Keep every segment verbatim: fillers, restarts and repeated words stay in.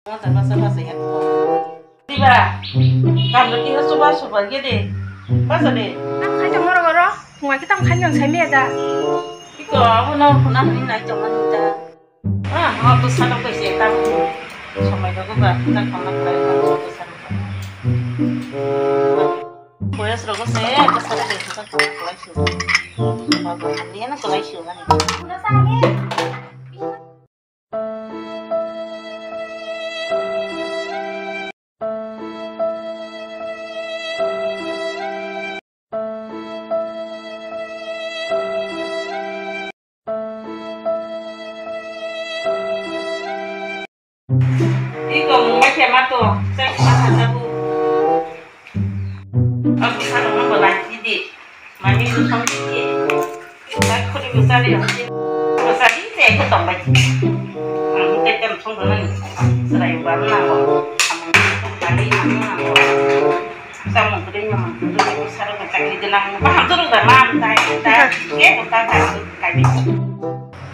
Mata basa basa ya. Diba? Kamla kisa suba suba gede. Basa de. Tam khai tong moro goro. Phunga ki tam khai nang sai me da. Iko abo no phuna hini nai tong mani da. Ah, mo tu sano ko se tam. Somai ko ba ta khona khlai ko tu sano. Boyas rogo se ko sano de ta khona khlai su. Ba ko ni na khlai su mani. Iko mungma khe ma to, chai ma thajabu. Ang bwsarokno bo lai di. Mami bwsang di. Dak khuri bwsari ang di. Bwsari se khe tong bai. Ang tei tem song nang. Serai ba nang. Ang tali ang nang. Samung kuding nang. Bwsarok chakri denang. Baham turu da mam tai tai. Ye buka tai kai bi.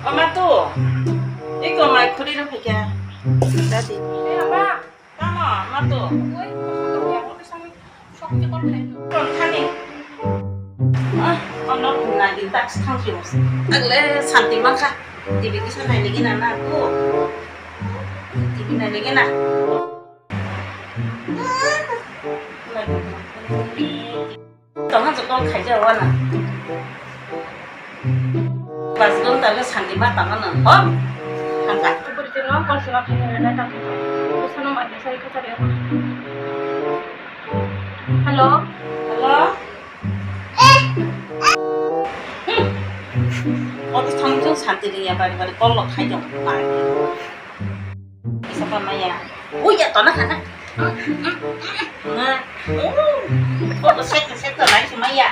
Ama tu. Iko mai khuri ro phikya. Dadi. Ama. Tamo, ma tu. Oi, kosong ya, kosong sok je kon khai. Kon khani. Ah, ono na di tak thang si. Agle santi mangkha. T V kisa nai lagi na na tu. T V nai lagi na. Tong hwnjak kok khaijak wana. Bas gon talo santi ma tangma nang hom. Hangka. Kubur jeno kol sima khaina rena ta. Bosano ma bisa ikha tari. Hello. Hello. Kok thang jong santi ringya bari bari kol lok khaijak. Isa pa maya. Uya tona khana. Na. Kok sek sek to lai sumaya.